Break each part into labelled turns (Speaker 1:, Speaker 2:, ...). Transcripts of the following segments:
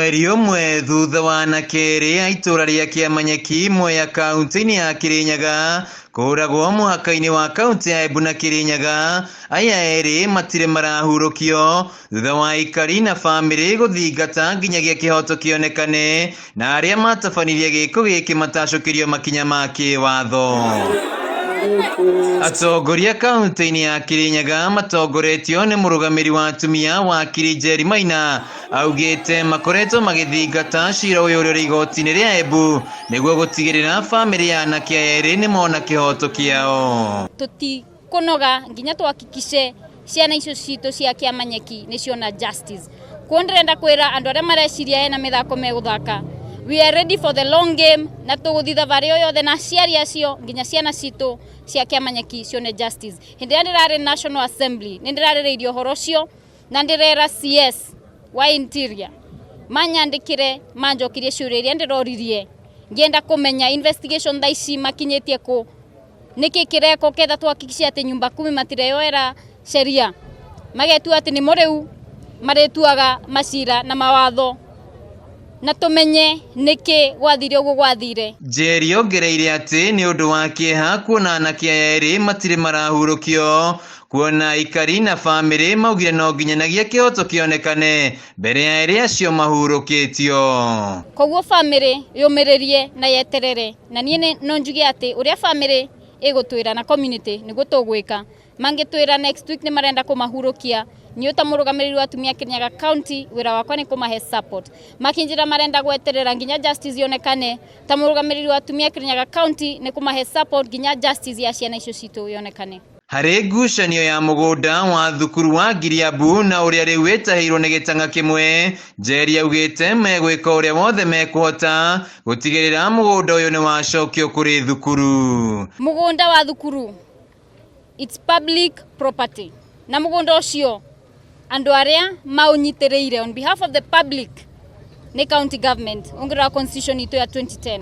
Speaker 1: Mweri ũmwe thutha wa anake erĩ a itũra rĩa Kĩamanyeki, Mwea kaunti-inĩ ya Kĩrĩnyaga kũragwo mũhaka-inĩ wa kaunti ya Embu na Kĩrĩnyaga, aya erĩ matirĩ marahurũkio thutha wa aikari na bamĩrĩ gũthingata nginyagia kĩhoto kĩonekane na arĩa matabanirie gĩko gĩkĩ matacũkĩrio makinya ma kĩwatho. Atongoria kaunti-inĩ ya Kĩrĩnyaga matongoretio nĩ mũrũgamĩri wa atumia wakiri Njeri Maina augĩte makoretwo magĩthingata cira ũyũ ũrĩa ũrĩ igoti-inĩ rĩa Embu nĩguo gũtigĩrĩra bamĩrĩ ya anake aya erĩ nĩ mona kĩhoto kĩao.
Speaker 2: Tutikunoga nginya tuhakikishe ciana icio citũ cia Kĩamanyeki nĩ ciona justice. Kuo ndĩrenda kwĩra andũ arĩa mareciria hena mĩthako megũthaka, we are ready for the long game na tũgũthiĩ thabarĩ o yothe na aciari acio nginya ciana citũ cia Kĩamanyeki cione justice. Hĩndĩ ĩrĩa ndĩrarĩ National Assembly nĩ ndĩrarĩrĩirie ũhoro ũcio na ndĩrera CS wa Interior manyandĩkĩre manjokirie ciũria iria ndĩroririe ngĩenda kũmenya investigation thaa ici makinyĩtie kũ, nĩkĩ kĩrekwo ketha tuhakikishe atĩ nyumba kumi matireyoera sheria magetua atĩ nĩmo rĩu marĩtuaga macira na mawatho na tũmenye nĩkĩ gwathire ũguo gwathire.
Speaker 1: Njeri ongereire atĩ nĩ ũndũ wa kĩeha kuona anake aya erĩ matirĩ marahurũkio kuona aikari na bamĩrĩ maugire no nginyanagia kĩhoto kĩonekane mbere ya erĩ acio mahurũkĩtio.
Speaker 2: Koguo bamĩrĩ yũmĩrĩrie na yeterere, na niĩ no njuge atĩ ũrĩa bamĩrĩ ĩgũtwĩra na community nĩguo tũgwĩka. Mangĩtwĩra next week nĩ marenda kũmahurũkia, niĩ ta mũrũgamĩrĩri wa atumia Kirinyaga County wĩra wakwa nĩ kũmahe support. Makinjĩra marenda gweterera nginya justice yonekane, ta mũrũgamĩrĩri wa atumia Kirinyaga County nĩ kũmahe support nginya justice ya ciana icio citũ yonekane.
Speaker 1: Harĩ ngucanio ya mũgũnda wa thukuru wa Ngiriambu na ũrĩa rĩu wĩtahĩirwo nĩ gĩtang'a kĩmwe, Njeri augĩte megwĩka ũrĩa wothe mekũhota gũtigĩrĩra mũgũnda ũyũ nĩ wacokio kũrĩ thukuru.
Speaker 2: Mũgũnda wa thukuru it's public property, na mũgũnda ũcio andũ arĩa maũnyitĩrĩire on behalf of the public nĩ county government ũngĩrora constitution itũ ya 2010.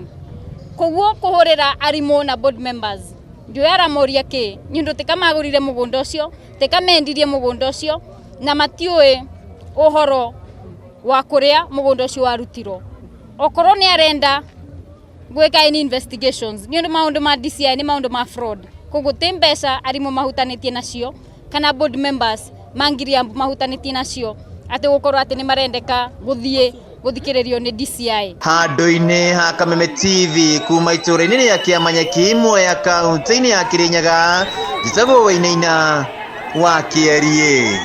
Speaker 2: Koguo kũhũrĩra arimũ na board members ndiũĩ aramoria kĩ, nĩ ũndũ tika magũrire mũgũnda ũcio, tika mendirie mũgũnda ũcio, na matiũĩ ũhoro wa kũrĩa mũgũnda ũcio warutirwo. Okorwo nĩ arenda gwĩka any investigations, nĩ ũndũ maũndũ ma DCI nĩ maũndũ ma fraud, koguo ti mbeca arimũ mahutanĩtie nacio kana board members ma Ngiriambu mahutanĩtie nacio atĩ gũkorwo atĩ nĩ marendeka gũthiĩ gũthikĩrĩrio nĩ DCI.
Speaker 1: Handũ-inĩ ha Kameme TV kuma itũra-inĩ rĩa Kĩamanyeki, Mwea kaunti-inĩ ya Kĩrĩnyaga, njĩtagwo Wainaina wa Kĩeriĩ.